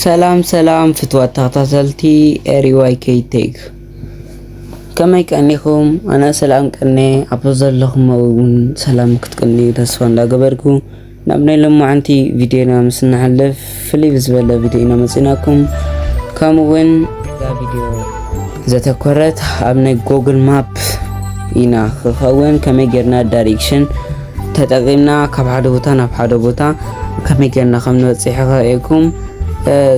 ሰላም ሰላም ፍትዋት ተኸታተልቲ ኤሪዋይ ኬይ ቴክ፣ ከመይ ቀኒኹም? ኣነ ሰላም ቀነ፣ ኣብ ዘለኹም እውን ሰላም ክትቀንዩ ተስፋ እንዳገበርኩ፣ ናብ ናይ ሎማዓንቲ ቪድዮና ምስ ንሓልፍ፣ ፍልይ ብዝበለ ቪድዮ ኢና መፂናኩም። ከምኡ እውን እዛ ቪድዮ ዘተኮረት ኣብ ናይ ጎግል ማፕ ኢና ክኸውን፣ ከመይ ጌርና ዳይሬክሽን ተጠቂምና ካብ ሓደ ቦታ ናብ ሓደ ቦታ ከመይ ጌርና ከም ንበፅሕ ከርእየኩም።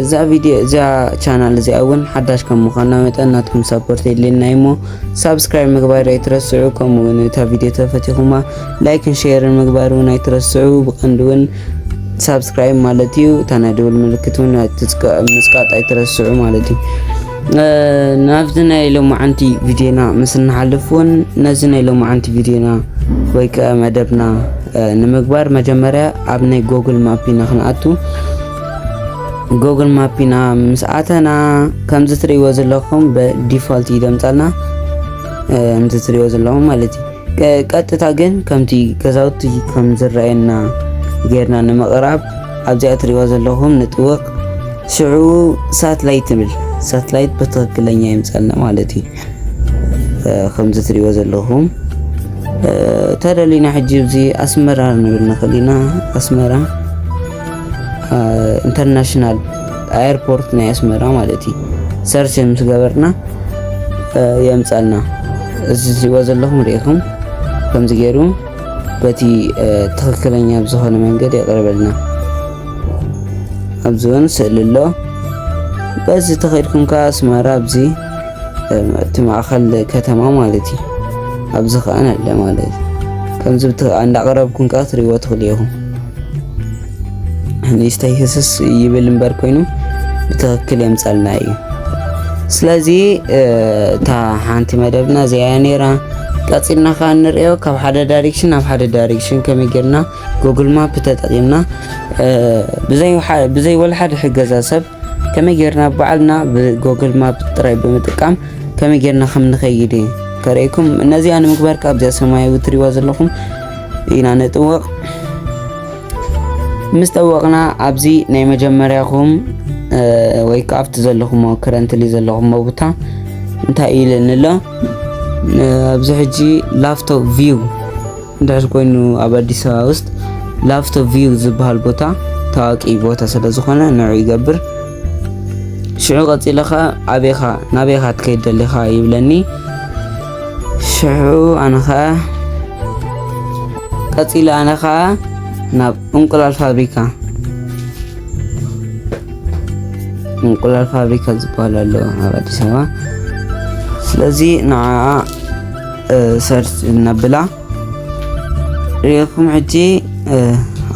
እዛ ቪድዮ፣ እዛ ቻናል እዚኣ እውን ሓዳሽ ከም ምዃንና መጠን ናትኩም ሳፖርት የድልየና እዩ እሞ ሳብስክራይብ ምግባር ኣይትረስዑ። ከምኡ እውን እታ ቪድዮ ተፈቲኹማ ላይክን ሼርን ምግባር እውን ኣይትረስዑ። ብቐንዱ እውን ሳብስክራይብ ማለት እዩ። እታ ናይ ደወል ምልክት እውን ኣይትፅቀ-፣ ምፅቃጥ ኣይትረስዑ ማለት እዩ። እ፣ ናብዚ ናይ ሎማዓንቲ ቪድዮና ምስ ንሓልፍ እውን ነዚ ናይ ሎማዓንቲ ቪድዮና ወይ ከኣ መደብና እ፣ ንምግባር መጀመርያ ኣብ ናይ ጎግል ማፕ ኢና ክንኣቱ። ጎግል ማፕ ኢና ምስ ኣተና ከምዚ ትርእይዎ ዘለኹም ብዲፎልት እዩ ደምጻልና። እ፣ ከምዚ ትርእይዎ ዘለኹም ማለት እዩ። ቀ-፣ ቀጥታ ግን ከምቲ ገዛውቲ ከም ዝረኣየና ጌርና ንምቕራብ ኣብዚኣ ትርእይዎ ዘለኹም ንጥውቕ። ሽዑ ሳትላይት ትብል። ሳትላይት ብትኽክለኛ ይምጻልና ማለት እዩ። እ፣ ከምዚ ትርእይዎ ዘለኹም፣ እ፣ ተደሊና ሕጂ እዚ ኣስመራ ንብል ንኽእል ኢና። ኣስመራ፣ እ፣ ኢንተርናሽናል ኤርፖርት ናይ ኣስመራ ማለት እዩ። ሰርች ምስ ገበርና፣ እ፣ የምጻልና። እዚ ትርእይዎ ዘለኹም ርኢኹም ከምዚ ገይሩ በቲ፣ እ፣ ትኽክለኛ ብዝኾነ መንገዲ የቕርበልና። ኣብዚ እውን ስእሊ ኣሎ። በዚ ተኸይድኩም ከኣ ኣስመራ ኣብዚ፣ እ፣ እቲ ማእኸል ከተማ ማለት እዩ። ኣብዚ ከኣ ኣለ ማለት እዩ። ከምዚ ብት-፣ እንዳቕረብኩም ከኣ ትርእይዎ ትኽእሉ ኢኹም። ንእሽተይ ህስስ ይብል እምበር ኮይኑ ብትኽክል የምጻልና እዩ። ስለዚ፣ እ፣ እታ ሓንቲ መደብና እዚኣ እያ ነይራ። ቀጺልና ከኣ ንርእዮ ካብ ሓደ ዳይሬክሽን ናብ ሓደ ዳይሬክሽን ከመይ ጌርና ጎግል ማፕ ተጠቒምና፣ እ፣ ብዘይ ወሓ-፣ ብዘይ ወላ ሓደ ሕገዛ ሰብ ከመይ ጌርና ባዕልና ብጎግል ማፕ ጥራይ ብምጥቃም ከመይ ጌርና ከም ንኸይድ እዩ ከርእየኩም። ነዚኣ ንምግባር ከኣ ኣብዚኣ ሰማያዊ ትሪእዋ ዘለኹም ኢና ነጥውቕ። ምስ ጠወቕና ኣብዚ ናይ መጀመርያኹም፣ እ፣ ወይ ከኣ ኣብቲ ዘለኹሞ፣ ከረንትሊ ዘለኹሞ ቦታ እንታይ እዩ ኢለኒ ኣሎ? እ፣ ኣብዚ ሕጂ ላፍቶ ቪው እንድሕር ኮይኑ ኣብ ኣዲስ ኣበባ ውስጥ ላፍቶ ቪው ዝበሃል ቦታ ታዋቂ ቦታ ስለ ዝኾነ ንዑ ይገብር። ሽዑ ቀጺለ ኸኣ ኣበይኻ፣ ናበይኻ ትከይድ ደሊኻ ይብለኒ። ሽዑ ኣነ ኸኣ ቀጺለ ኣነ ኸኣ ናብ እንቁላል ፋብሪካ፣ እንቁላል ፋብሪካ ዝበሃል ኣሎ ኣብ ኣዲስ ኣበባ። ስለዚ ንዓኣ፣ እ፣ ሰርች ነብላ። ርኢኹም ሕጂ፣ እ፣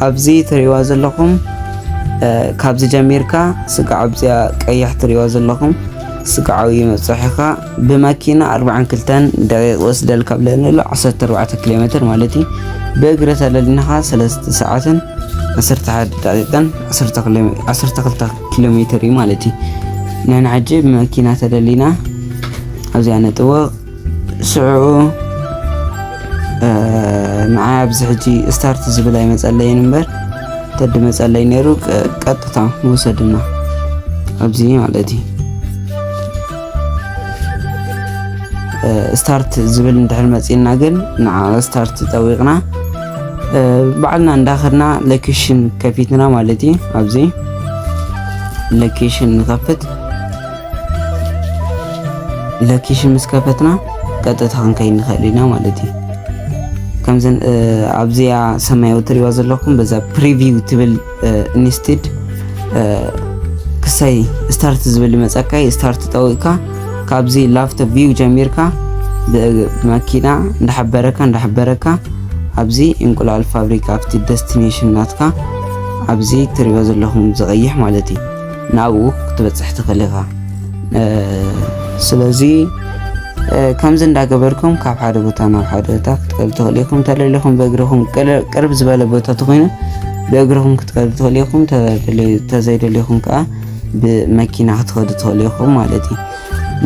ኣብዚ ትሪእዋ ዘለኹም፣ እ፣ ካብዚ ጀሚርካ ስጋዕ ኣብዚኣ ቀያሕ ትሪእዋ ዘለኹም ስጋዕ ዓብዩ መብፅሒኻ ብመኪና ኣርባዓን ክልተን ደቂቕ ወስደልካ ብለኒ ኣሎ፣ ዓሰርተ ኣርባዕተ ኪሎ ሜትር ማለት እዩ። ብእግሪ ተለሊንኻ ሰለስተ ሰዓትን ዓሰርተ ሓደ ደቂቕን ዓሰርተ ክልተ፣ ዓሰርተ ክልተ ኪሎ ሜትር እዩ ማለት እዩ። ንሕና ሕጂ ብመኪና ተደሊና ኣብዚኣ ነጥውቕ። ሽዑ፣ እ፣ ንዓይ ኣብዚ ሕጂ ስታርት ዝብል ኣይመጸለይን እምበር፣ ተድመጸለይ ነይሩ፣ ቀ-፣ ቀጥታ ምወሰድና ኣብዚ ማለት እዩ። እ፣ ስታርት ዝብል እንድሕር መጺእና ግን ንዓ ስታርት ጠዊቕና፣ እ፣ ባዕልና እንዳኸድና ሎኬሽን ከፊትና ማለት እዩ። ኣብዚ ሎኬሽን ንኸፍት። ሎኬሽን ምስ ከፈትና ቀጥታ ክንከይድ ንኽእል ኢና ማለት እዩ። ከምዘን፣ እ፣ ኣብዚኣ ሰማያዊ ትሪእዋ ዘለኹም በዛ ፕሪቪው ትብል፣ እ፣ ኢንስቲድ፣ እ፣ ክሳይ ስታርት ዝብል ይመጸካ እዩ። ስታርት ጠዊቕካ ካብዚ ላፍቶ ቪው ጀሚርካ ብመኪና እንዳሓበረካ እንዳሓበረካ ኣብዚ እንቁላል ፋብሪካ ኣብቲ ደስቲኔሽን ናትካ ኣብዚ ትሪእዎ ዘለኹም ዝቐይሕ ማለት እዩ። ናብኡ ክትበጽሕ ትኽእል ኢኻ። እ፣ ስለዚ፣ እ፣ ከምዚ እንዳገበርኩም ካብ ሓደ ቦታ ናብ ሓደ ቦታ ክትከዱ ትኽእሉ ኢኹም። ተደሊኹም ብእግርኹም ቅር-፣ ቅርብ ዝበለ ቦታ ተኾይኑ ብእግርኹም ክትከዱ ትኽእሉ ኢኹም። ተደሊ-፣ ተዘይደሊኹም ከኣ ብመኪና ክትኸዱ ትኽእሉ ኢኹም ማለት እዩ።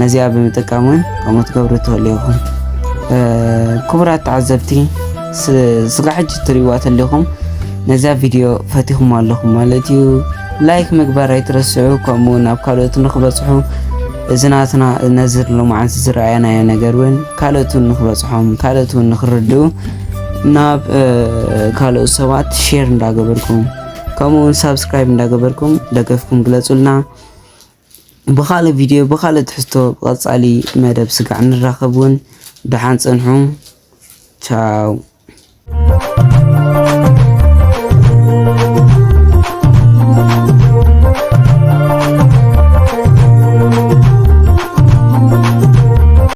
ነዚኣ ብምጥቃም እውን ከምኡ ትገብሩ ትኽእሉ ኢኹም። እ፣ ክቡራት ተዓዘብቲ፣ ስ-፣ ስጋዕ ሕጂ ትሪእዋ ተለኹም ነዛ ቪድዮ ፈቲኹም ኣለኹም ማለት እዩ። ላይክ ምግባር ኣይትረስዑ። ከምኡ ናብ ካልኦት ንክበፅሑ፣ እዚ ናትና ነዚ ሎማዓንቲ ዝረኣየናዮ ነገር እውን ካልኦት እውን ንክበፅሖም፣ ካልኦት እውን ንክርድኡ፣ ናብ ካልኦት ሰባት ሼር እንዳገበርኩም፣ ከምኡ እውን ሳብስክራይብ እንዳገበርኩም ደገፍኩም ግለፁልና። ብካልእ ቪድዮ ብካልእ ትሕዝቶ ብቐፃሊ መደብ ስጋዕ ንራኸብ እውን። ደሓን ፅንሑ። ቻው።